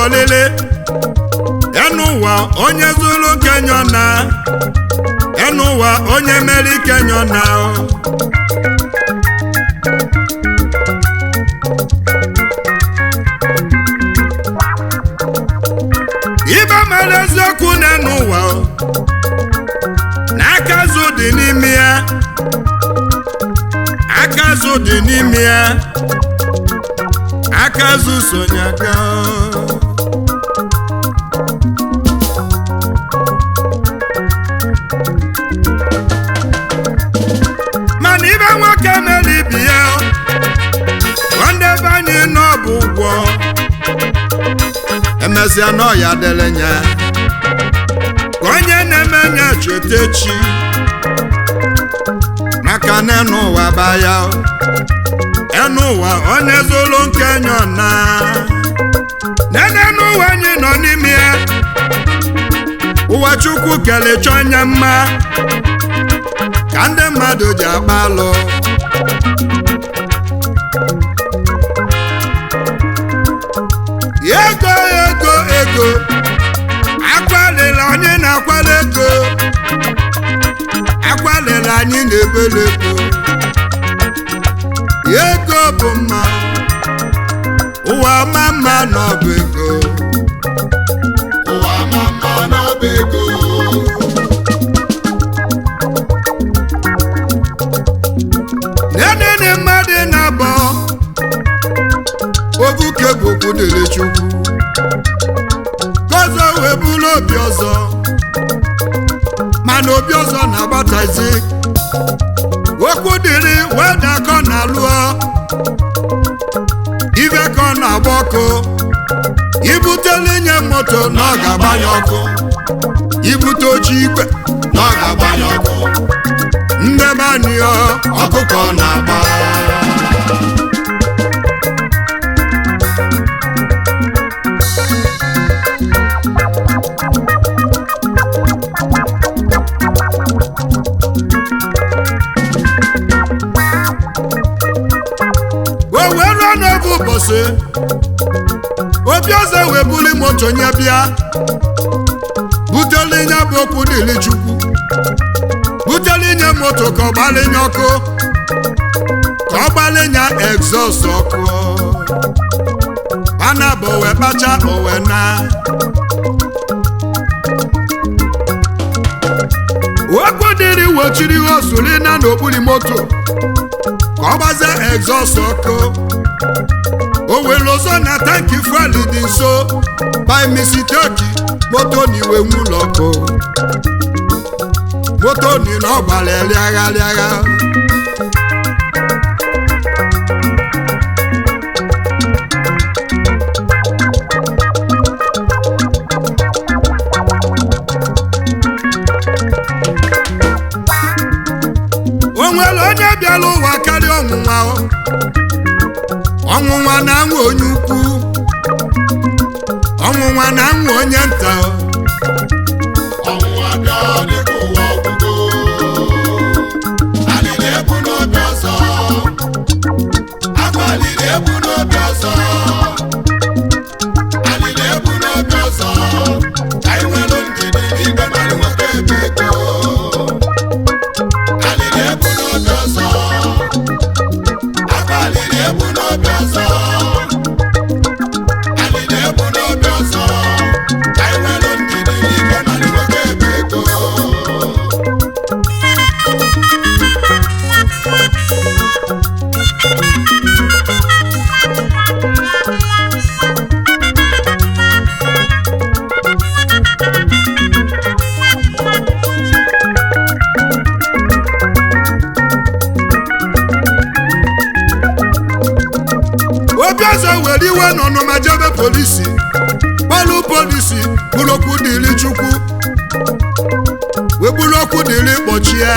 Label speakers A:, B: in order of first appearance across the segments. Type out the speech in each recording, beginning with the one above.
A: bụ olili enu ụwa onye zuru Kenya na enu ụwa onye meri Kenya na. Ibe mere eziokwu na enu ụwa na aka azụ dị n'ime ya, aka azụ dị n'ime ya, aka azụ sonye aka. Mana ibe nwoke mere ibi ya, nwanne be anyị nọ bụ ụgwọ emesịa n'ọya dịrị nya ka onye na-eme nya cheta echi, maka na enu ụwa ba ya, enu ụwa onye zụlụ nke nyọ na nene n'ụwa anyị nọ n'ime ya. Ụwa Chukwu kele chọọ anya mma ka ndị mmadụ ji akpa alụ. Ego ego ego akwalila anyị na-akwala ego, akwalila anyị na-ebele ego. Ego bụ mma, ụwa ma mma n'ọbụ ego.
B: Ụwa ma mma n'ọba ego.
A: Nenene mmadụ na-abọ obuke bụ okwu dịrị Chukwu, gọzọ wee bụrụ obi ọzọ, mana obi ọzọ na-agbatazi okwu dịrị wee dakọ na lụọ ibe ka ọ na-agba ọkụ. Ibutele nye moto na ọ ga-agbanye ọkụ, ibute oche igwe
B: Na ọ ga-agbanye ọkụ.
A: Ndebe anyị
B: Ọkụkọ na-agba.
A: O wee ruo n'oge ụbọchị obi ọzọ wee buli moto nye bịa butele nye bụ okwu dịrị Chukwu, butele nye moto ka ọ gbalinye ọkụ, ka ọ gbalinye egzọst ọkụ. Ana bụ wee kpacha owe na okwu dịrị wochiri osuri na n'okpuru moto ka ọ gbazie egzọst ọkụ. O were ọzọ na tanki fuel dị nso by mistake moto na iwe nwụlọ ọkụ, moto ni na ọ gbara rịagha rịagha. O nwere onye bịara ụwa karịa ọnwụnwa o. Ọnwụnwa na-anwụ onye ukwu, ọnwụnwa na-anwụ onye nta o.
B: Ọnwụnwa bịa dịka ụwa ọgwụgwụ. Anyị na-ebu n'obi ọzọ. Akwa anyị na-ebu n'obi ọzọ. Anyị na-ebu n'obi ọzọ. Ka anyị nwere ndidi n'igwe mmadụ nwoke ebe ego. Anyị na-ebu n'obi ọzọ. Akwa anyị na-ebu n'obi ọzọ. Anyị na-ebu n'obi ọzọ. Ka anyị nwere ndidi n'igwe mmadụ nwoke ebe ego.
A: Obi ọzọ were iwe n'ọnụma jebe polisi, kpọlụ polisi bụrụ okwu dịrị Chukwu, wee bụrụ okwu dịrị kpọchie.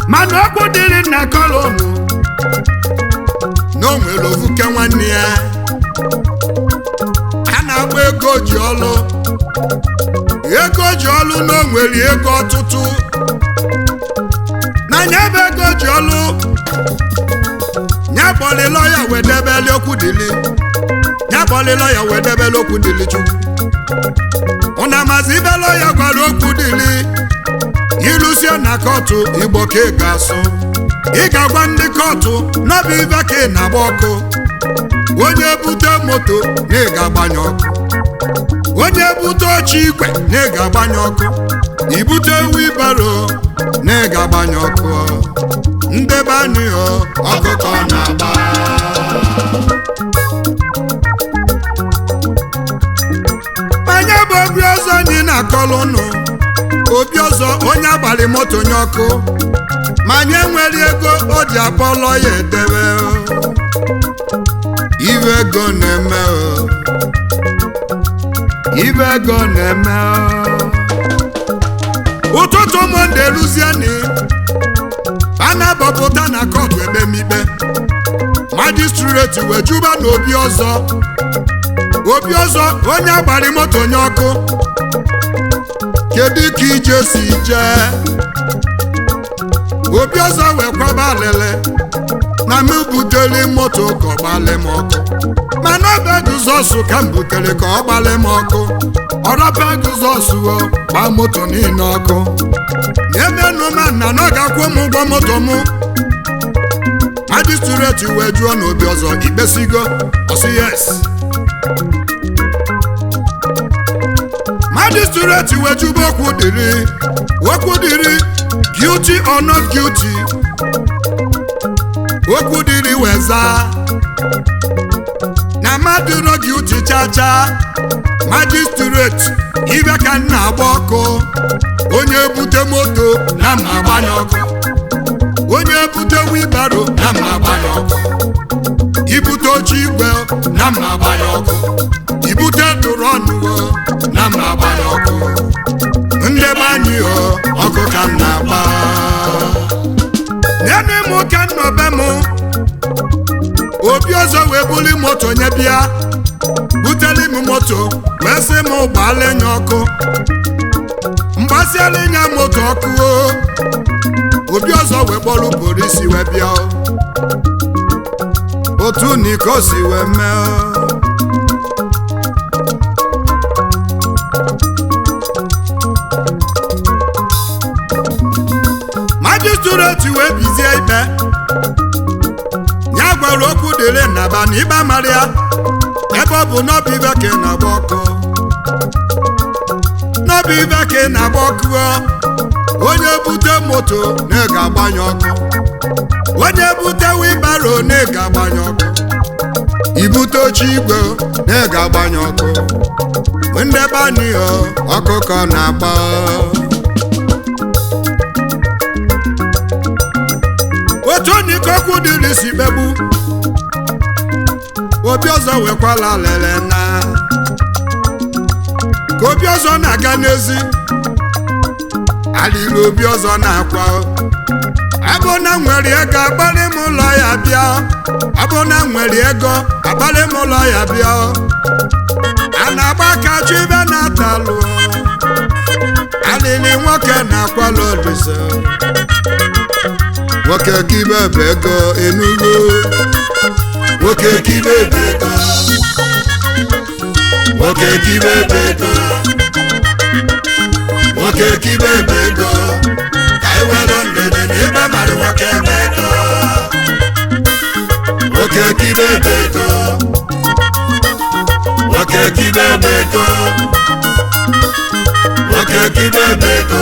A: Mana okwu dịrị nna kọlọnụ na o nwere ovuke nwanne ya a na-agba ego ji ọlụ, ego ji ọlụ na o nwere ego ọtụtụ n'anya ebe ego ji ọlụ. Ya kpọlị lọya wee debeli okwu dịlị, ya kpọlị lọya wee debeli okwu dịlị Chukwu. Ụna mazi ibe lọya gwara okwu dịlị, ilusie na kọtụ Igbo ka ị ga-asụ. Ị ga-agwa ndị kọtụ n'ọbụ ibe ka ị na-agba ọkụ. Onye bute moto na ị ga-agbanye ọkụ, onye bute oche igwe na ị ga-agbanye ọkụ, ibute wibaro na ị ga-agbanye ọkụ. Ndebe anyị ọkụkọ na-agba. Onye bụ obi ọzọ anyị na-akọlụ ụnụ, obi ọzọ onye agbalị moto nye ọkụ, ma anyị enwere ego o ji akpọlọ ya edebe. Ibe ego na-eme o, ibe ego na-eme o. Ụtụtụ Mọnde luzieni, a na-abọpụta na kọtụ ekpemikpe. Majistreti wee juba na obi ọzọ, obi ọzọ onye agbalị moto nye ọkụ, kedu ka ije si jee? Obi ọzọ wee kwaba alịlị na m butere moto ka ọ gbalị m ọkụ, mana ọba Jizọs ka m butere ka ọ gbalị m ọkụ. Ọrọba Jizọs o gbaa moto niile ọkụ. N'emenụ ma nna na ọ ga-akwụ m ụgwọ moto mụ. Majistreti wee jụọ na obi ọzọ ikpesigo, ọ sị yes. Majistreti wee jụba okwu dịrị, okwu dịrị guilty or not guilty. Okwu dịrị wee zaa na mmadụ no guilty chacha. Majistreti, ibe ka m na-agba ọkụ, onye bute moto na m agbanye ọkụ, onye bute wibaro na m agbanye ọkụ, ibute oche igwe na m agbanye ọkụ, ibute dụrọnụ na m agbanye ọkụ. Ndebe anyị ọkụ ka m na-agba. Nene m ka nnọbe m, obi ọzọ wee buli moto nye bịa, buteli m moto wee sị m gbaala nya ọkụ. Mgbasiala nya moto ọkụ o, obi ọzọ wee kpọrọ polisi wee bịa. Otu niko si wee mee. Majistreti wee bizie ikpe, ya gwara okwu dịrị nnaba na ikpe mara ya, ebe ọ bụ n'ọbụ ibe ka ị na-agba ọkụ, n'ọbụ ibe ka ị na-agba ọkụ. Onye bute moto na ị ga-agbanye ọkụ, onye bute wibaro na ị ga-agbanye ọkụ, ibute oche igwe na ị ga-agbanye ọkụ. Ndebe anyị ọkụkọ na-agba. Otu nikokwu dịrị si kpegbu obi ọzọ wekwala lele na ka obi ọzọ na-aga n'ezi, alịrị obi ọzọ na-akwa. Abụ na nwere ego agbalị m ụlọ ya bịa, abụ na nwere ego agbalị m ụlọ ya bịa. A na-agba aka chụ ibe na-atalụ alịrị nwoke na-akwala olise. Nwoke kibe bụ ego enugo, nwoke kibe bụ ego, nwoke kibe bụ ego, nwoke kibe bụ ego, ka anyị were ndidi na ibe mara nwoke bụ ego. Nwoke kibe bụ ego, nwoke kibe bụ ego, nwoke kibe bụ ego,